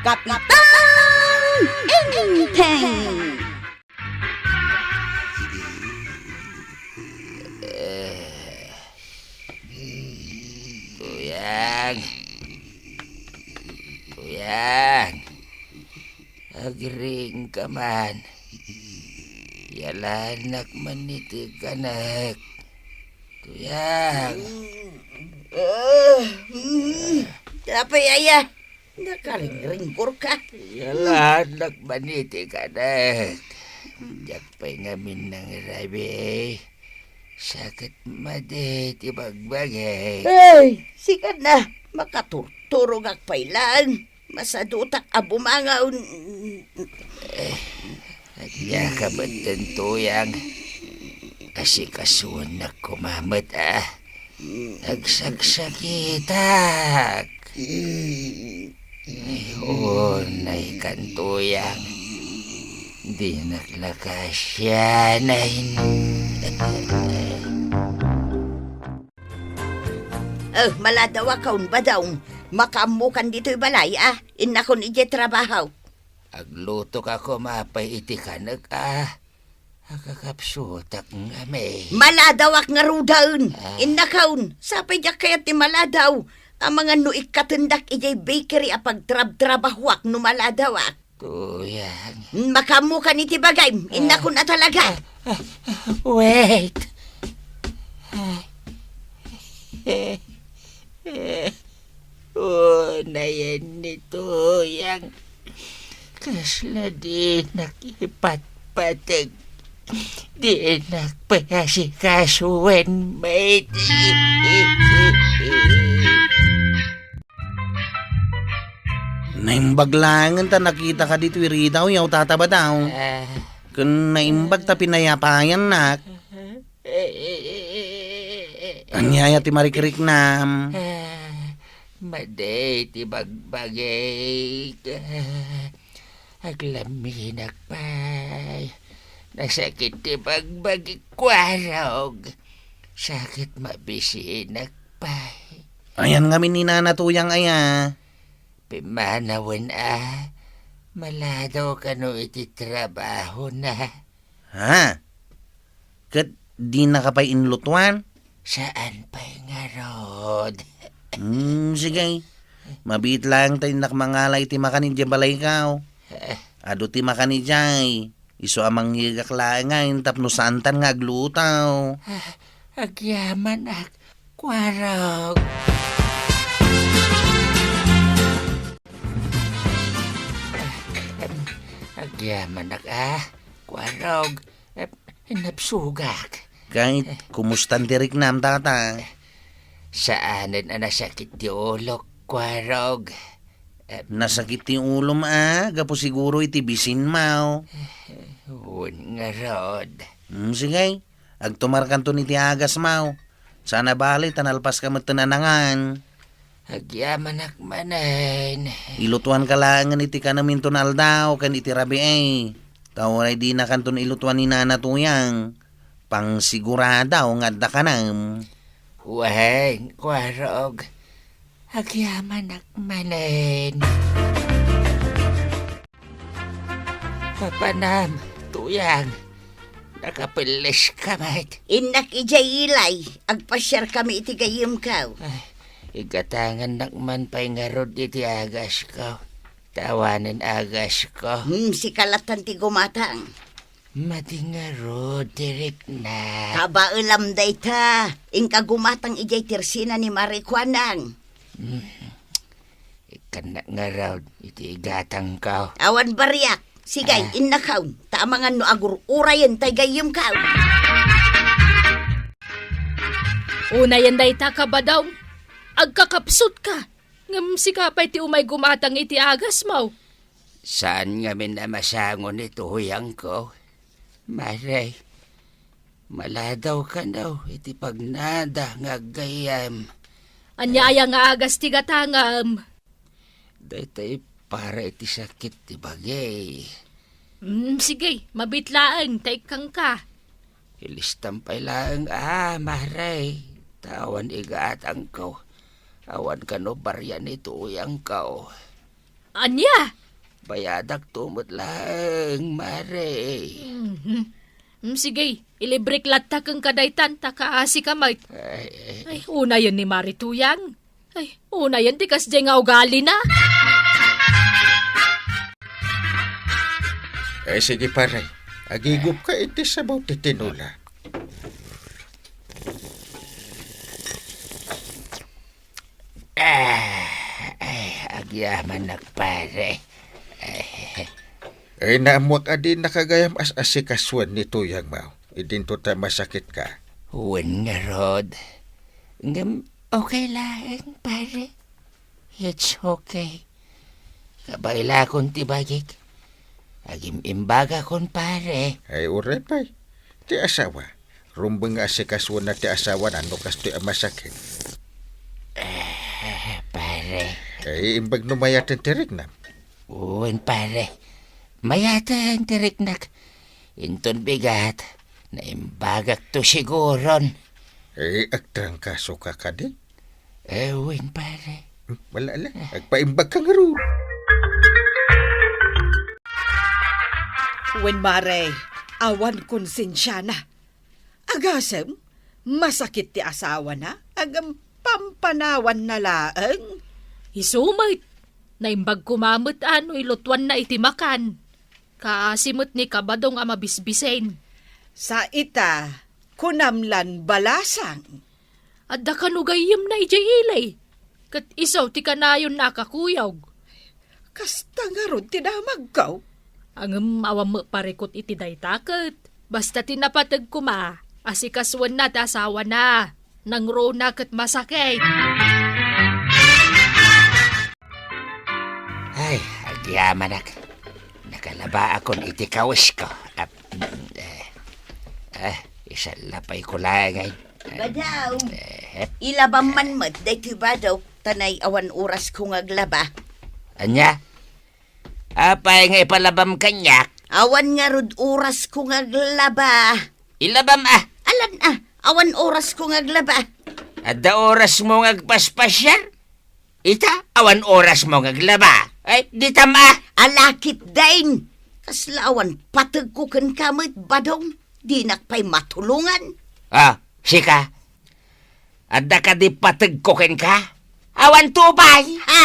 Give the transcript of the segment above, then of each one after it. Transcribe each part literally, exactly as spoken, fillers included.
Kapitan Enteng! Tuyang! Tuyang! Agriingka man. Yalanak man iti kanek. Tuyang. Ah, mm. Apay aya? Nakaringringkurka. Yalanak man iti kanek. Diak pay ngamin nangrabi. Sakit madi ti bagbagi. Ay, sika na. Makaturturogak pay laeng. Masadutak a bumangaw. Eh, ania ka metten, Tuyang? Asikasuennak koma met, a. Agsagsakitak. Ay, unay kan, Tuyang. Dinak la kasian. Eh, maladawakon, Badong. Makaammokan ditoy balay, a. Innakon idiay trabaho. Aglutoka koma pay iti kanek, a. Agkakapsutak ngamin. Maladawak ngaruden. Ah. Innakon, sapay diak kayat ti maladaw. Amangan no ikkatendak idiay bakery a pagtrabtrabahoak no maladawak. Tuyang. Makaammokan iti bagim. Innakon a talaga. Ah, ah, wait. Ah. Unayen ni Tuyang. Kasla dinak ipatpateg. Dinak pay asikasuen met. Naimbag laengen ta nakitaka ditoy ridaw, yaw, Tata Badong. Ah. Ken naimbag ta pinayapayannak. Ania aya ti marikriknam? Ah, madi ti bagbagik. Ah, aglaminak pay. Nasakit ti bagbagik, Kuarog. Sakit mabisinak pay. Ayan ngamin ni Nana Tuyang aya? Pimmanawen a. Maladaw kano iti trabahona. Ha? Ket dinaka pay inlutuan? Saan pay ngarud. Hmm, sige. Mabiit laeng ta innak mangala iti makan idiay balayko. Eh. Adu ti makan idiay. Isu a mangyegak laengen tapno saantan nga agluto. Ah, agyamanak, Kuarog. Agyamanak, a, Kuarog. Eh, nabsogak. Ket, kumustan ti riknam, Tata? Saanen a nasakit ti ulok, Kuarog. Eh, nasakit ti ulom a, gapu siguro iti bisinmo. Wen ngarud. Hmm, sige. Agtumarkanton iti agasmo. Saan a bale ta nalpaska metten a nangan. Agyamanak manen. Ilutuanka laengen iti kanem inton aldaw ken iti rabii. Ta uray dinakanton ilutuan ni Nana Tuyang, pangsigurado nga adda kanem. Wen, Kuarog. Agyamanak manen. Papanam, Tuyang. Nakapelleska met. Innak idiay ilay, agpasiarkami iti gayyemko. Ay, igatangannak man pay ngarud iti agasko. Ta awanen agasko. Hmm, sika lattan ti gumatang. Madi ngarud ti riknak. Kabaelam dayta. Inka gumatang idiay tersina ni Mari Kuanang. Hmm. Ikkannak ngarud iti igatangko. Awan bariak. Sige, ah, innakon, ta amangan no agur-urayen tay gayyemko. Unayen dayta, Kabadong. Agkakapsutka. Ngem sika pay ti umay gumatang iti agasmo. Saan ngamin a masango ni Tuyangko. Mari, maladaw kano iti pagnada nga aggayyem. Ania aya nga agas ti gatangem? Daytoy para iti sakit ti bagi. Mm, sige, mabiit laeng, ta ikkanka. Ilistam pay laeng, a, Mari, ta awan igatangko. Awan kano barian ni Tuyangko. Ania? Bayadakto met laeng, Mare. Mhm. Mm, sige, ilibrek latta kenka daytan, ta kaasika met. Ay, ay. Ay, unayen ni Mare Tuyang. Ay, unayen ti kasdiay nga ugalina. Eh, sige, pare. Agigupka iti sabaw ti tinola. Ah, ay, agyamanak, pare. Ay. Ay, naammoak a di nakagayam as-asikasuen ni Tuyang mo. Idinto ta masakitka. Wen ngarud. Ngem okay laeng, pare. It's okay. Kabaylakon ti bagik. Agim-imbagakon, pare. Ay, uray pay. Ti asawa. Rumbeng nga asikasuenna ti asawana no kastoy a masakit. Eh, pare. Ay, imbag no mayaten ti riknam. Wen, pare. Mayaten ti riknak. Inton bigat, naimbagakto siguron. Eh, agtrangkasoka kadi? Eh, wen, pare. Hmm, wala la. Agpaimbag ka ngarud. Wen, mare, awan konsensiana. Agasem, masakit ti asawana, agam pampanawanna laeng. Isu met, naimbag koma met a no ilutuanna iti makan. Kaasi met ni Kabadong a mabisbisen. Sa ita, kunam lan balasang. Adda kano gayyemna idiay ili, ket isu ti kanayonna a kakuyog. Kasta ngarud ti damagko. Ngem awan met parikut iti dayta ket. Basta ti napateg koma, asikasuenna ti asawana. Nangruna ket masakit. Ay, agyamanak. Nakalabaakon iti kawisko. Ap-, eh, eh, isallapayko laeng. Badaw, eh, ilabam man met daytoy badaw, ta nay awan orasko nga aglaba. Ania? Apay nga ipalabam kaniak? Awan ngarud orasko nga aglaba. Ilabam a. Alan a, awan orasko nga aglaba. Adda orasmo nga agpaspasiar? Ita, awan orasmo nga aglaba. Ay, ditam a. Alakit dain. Kasla awan pategko kenka met, Badong. Dinak pay matulongan. Ah, sika? Adda kadi pategko kenka? Awan tubay! Ha?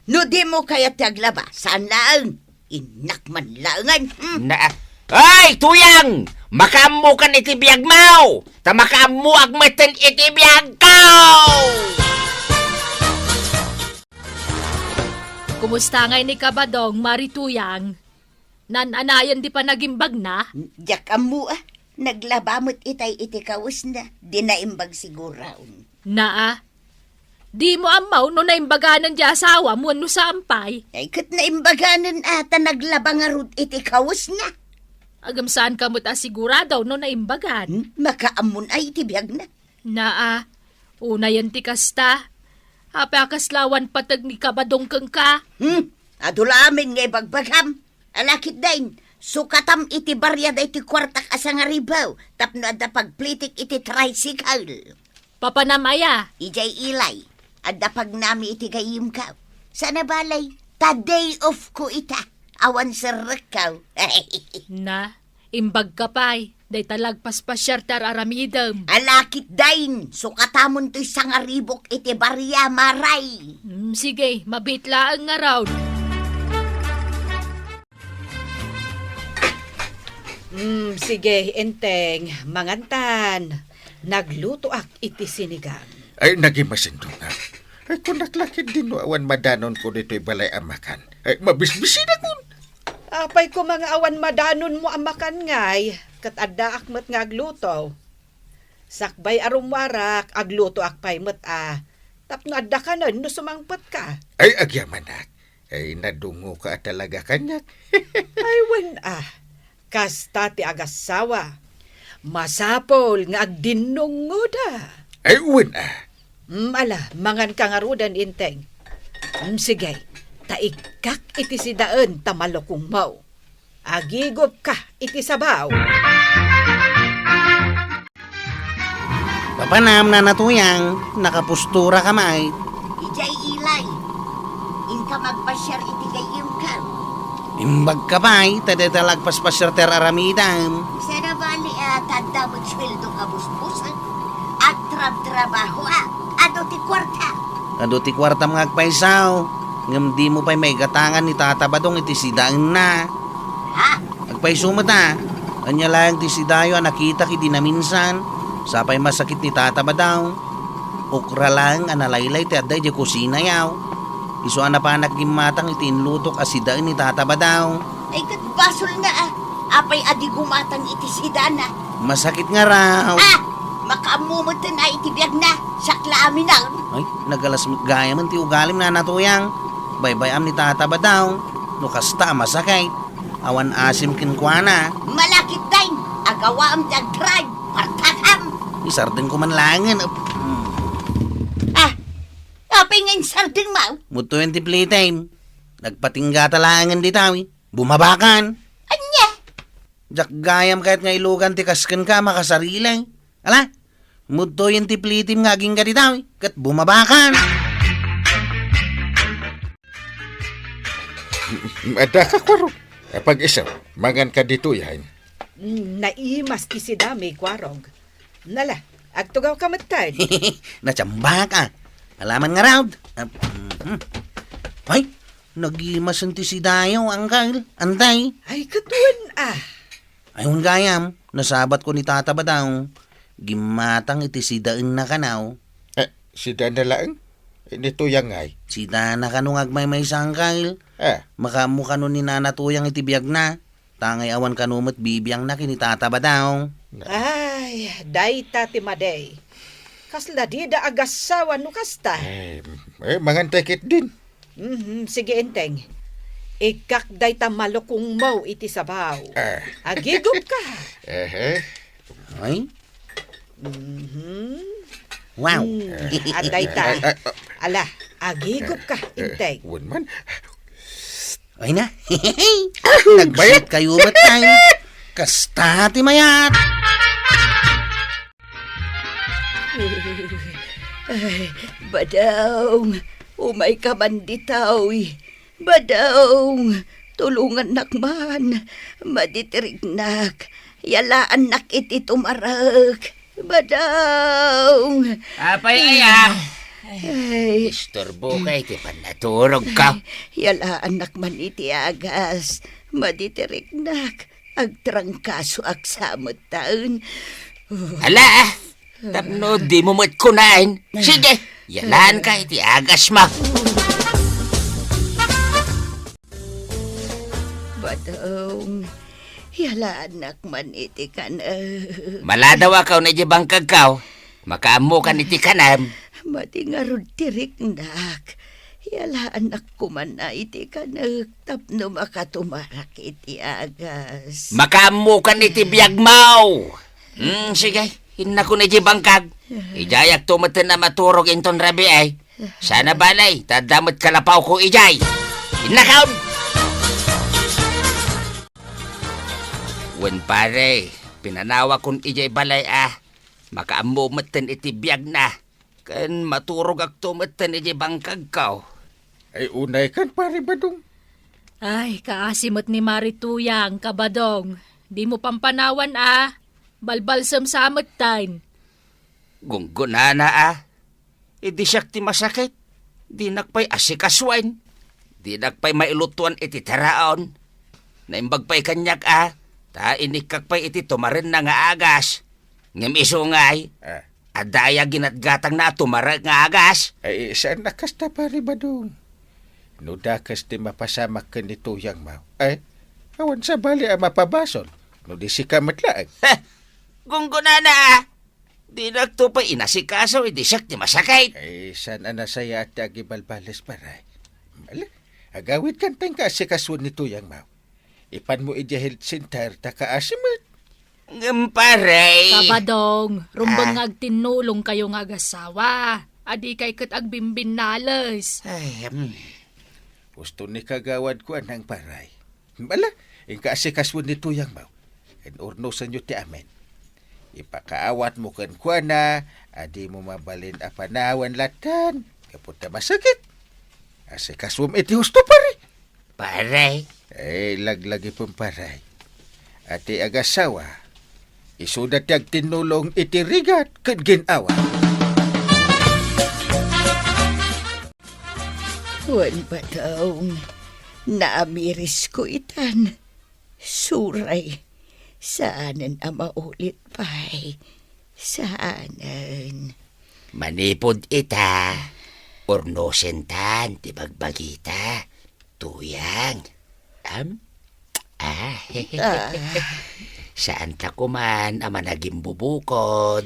No dimo kayat ti aglaba, saan laeng? Innak man laengen. Hmm. Na, ay, Tuyang! Makaammokan iti biagmo! Ta makaammoak metten iti biagko! Kumusta ngay ni Kabadong, Mari Tuyang? Naan-anayen ti panagimbagna? Diak ammo, a. Naglaba met itay iti kawesna. Di naimbag siguron. Naa. Dimo ammo no naimbaganen ti asawam wenno saan pay? Ay, ket naimbaganen a, ta naglaba ngarud iti kawesna. Agem, saanka met a sigurado no naimbagan? Hmm? Makaammon ay iti biagna. Naa, unayen ti kasta. Apay a kasla awan pateg ni Kabadong kenka? Hmm, adu la amin nga ibagbagam. Alakit dain, sukatam iti baria daytoy kuartak a sangaribu tapno adda pagplitik iti tricycle. Papanam aya? Idiay ilay, adda pagnami iti gayyemko. Saan a balay, ta day off ko ita. Awan serrekko. Na, imbagka pay, dayta la agpaspasiar ti ar-aramidem. Alakit dain, sukatamon toy sangaribuk iti baria, maray. Mm, sige, mabiit laeng ngarud. Mm, sige, Enteng, mangantan. Naglutoak iti sinigang. Ay, nagimasindongak. Ay, kunak la ketdi no awan madanonko ditoy balay a makan. Ay, mabisbisinakon. Apay koma nga awan madanonmo a makan ngay, ket addaak met nga agluto. Sakbay a rummuarak, aglutoak pay met a, tapno adda kanen no sumangpetka. Ay, agyamanak. Ay, nadungoka a talaga kaniak. Ay, wen a. Kasta ti agassawa. Masapul nga agdinnungoda. Ay, wen a. Mm, ala, manganka ngaruden, Enteng. Mm, sige, ta ikkak iti sidaen ta malukongmo. Agigupka iti sabaw. Papanam, Nana Tuyang, nakapusturakam ay. Idiay ilay. Inka magpasiar iti gayyem. Imbagka pay, ta dayta la agpaspasiar ti ar-aramidem. Saan a bali a tadda met sueldo ka busbus? Agtrabtrabaho a, adu ti kuarta. Adu ti kuartam nga agpayso, ngem dimo pay maigatangan ni Tata Badong iti sidaenna. Ha? Agpayso met a, ania laeng ti sidayo a nakitak idi naminsan, sa pay masakit ni Tata Badong. Okra laeng a nalaylay ti adda idiay kusinayo. Isu a napanak gimmatang iti inlutok a sidaen ni Tata Badong. Ay, ket basolna a. Apay a di gumatang iti sidana? Masakit ngarud. Ah! Makaammo metten a iti biagna, siak la a minaen. Ay, nagalas met gayamen ti ugalim, Nana Tuyang. Baybay-am ni Tata Badong. No kasta a masakit, awan asim kenkuana. Malakit dayta, agawaam ti agdrive, partakam. Isardengko man laengen. Hmm. Ah, apay nga insardengmo? Mudtoyen ti plitem. Nagpatinggata laengen dita, wi. Bumabakan. Ania? Diak gayam kayat nga ilugan ti kas kenka a makasarili. Ala, mudtoyen ti plitem nga agingga dita, wi. Ket bumabakan. Adda ka, Kuaro. Apag-isu, mangan ka ditoy, hain. Mm, naimas ti sidami, Kuarog. Nala, agtugawka metten. Natsambak a. Alaman ngarud. Ah, mhm. Ay, nagimasen ti sidayo, Angkel. Antay. Ay, ket wen a. Ay, wen gayam, nasabatko ni Tata Badong. Gimmatang iti sidaenna kano. Eh, sidaenna laeng? Eh, ni Tuyang ngay? Sidana kano nga agmaymaysa, Angkel. Eh. Makaammo kano ni Nana Tuyang iti biagna. Tangay awan kano met bibiangna ken ni Tata Badong. Ay, dayta ti madi. Kasla dida agassawa no kasta. Eh, eh, mangantay ketdin. Mhm, sige, Enteng. Ikkak dayta malukongmo iti sabaw. Ah. Agigupka. Ehe. Ay? Mhm. Wow. Mm, adda ita. Ay, ay, ah. Ala, agigupka, eh, Enteng. Wen man. Ay na. Nagsit kayo met, ay. Kasta ti mayat. Ay, Badong, umayka man dita, uy. Badong, tulongannak man. Madi ti riknak. Yalaannak iti tumarek. Badong. Apay aya? Ay. Isturbokay ti pannaturogko. Ay, yalaannak man iti agas. Madi ti riknak. Agtrangkasoak sa metten. Ala, ah. Tapno dimo met kunaen. Sige, yalaanka iti agasmo. Badong, yalaannak man iti kanek. Maladaw a kaw na di bangkagkaw. Makaammokan iti kanem. Madi ngarud ti riknak. Yalaannak koma iti kanek tapno makatumarak iti agas. Makaammokan iti biagmo. Hmm, sige. Innakon iti bangkag. Idiayakto metten a maturog inton rabii. Saan a bale, ta adda met kalapawko idiay. Innakon! Wen pare, pinanawakon idiay balay a. Makaammo metten iti biagna. Ken maturogakto metten iti bangkagko. Ay, unaykan, Pare Badong. Ay, kaasi met ni Mari Tuyang, Kabadong. Dimo pampanawan a. Balbalsem sa metten. Gunggonana a. Idi siak ti masakit, dinak pay asikasuen. Dinak pay mailutuan iti taraon. Naimbag pay kaniak a, ta inikkak pay iti tumarenna nga agas. Ngem isu ngay, Ah. adda aya ginatgatangna a tumarek nga agas? Ay, saan a kasta, Pare Badong. No dakes ti mapasamak ken ni Tuyangmo, ay, awan sabali a mapabasol, no di sika met laeng. Heh! Gunggonana a! Dinakto pay inasikaso idi siak ti masakit. Ay, saan a nasayaat ti agibalbales, pare? Ala, agawidkan ta inka asikasuen ni Tuyangmo. Ipanmo idiay health center ta kaasi met. Ngem, pare. Kabadong, rumbeng Ah. nga agtinnulongkayo nga agassawa. Adikay ket agbimbinnales. Ay, em. Husto ni kagawad ko, anang, pare. Ala, inka asikasuen ni Tuyangmo. Ken urnosenyo ti amin. Ipakaawatmo kenkuana a dimo mabalin a panawen lattan gapu ta masakit. Asikasuem iti husto, pare. Pare, Eh, laglagipem pay. A ti agasawa, isuda ti agtinnulong iti rigat ken gin-awa. Wen, Badong, naamirisko itan. Suray, saanen a maulit pay. Saanen. Manipud ita, urnosentan ti bagbagita, Tuyang. Am? Ah, Ah. Saanta koman a managimbubukod.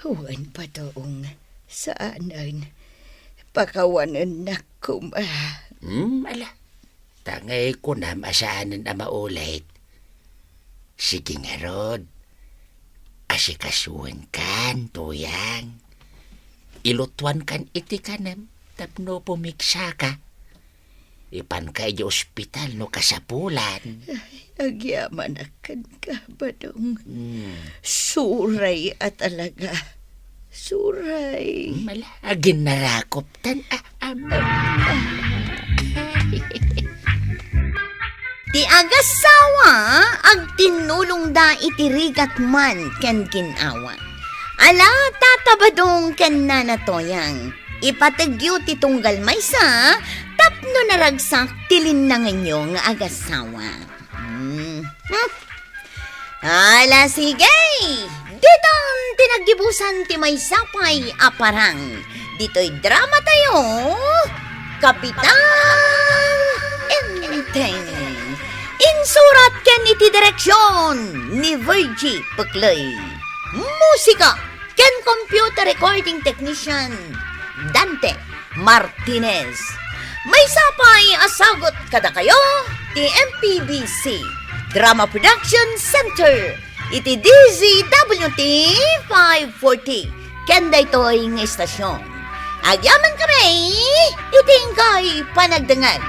Wen, Badong, saanen. Pakawanennak koma. Hmm, ala. Ta ngay kunam a saanen a maulit. Sige ngarud, asikasuenkan, Tuyang. Ilutuankan iti kanem tapno pumigsaka. Ipanka idiay ospital no kasapulan. Ay, agyamanak kenka, Badong. Hmm. Suray a talaga. Suray. Hmm, ala, aginnarakoptan. Ah, am-, ah. Ti agasawa, agtinnulongda iti rigat man ken gin-awa. Ala, Tata Badong ken Nana Toyang, ipategyo ti tunggal maysa tapno naragsak ti linnangenyo nga agasawa. Hmm. Hmm. Ala, sige! Ditan ti naggibusan ti maysa pay a parang. Ditoy drama tayo, Kapitan Enteng. Insurat ken iti direksyon ni Virgie Peclay. Musika ken computer recording technician, Dante Martinez. Maysa pay a sagut kadakayo ti M P B C Drama Production Center iti D Z W T five forty ken daytoy nga istasyon. Agyamankami iti inkay panagdengngeg.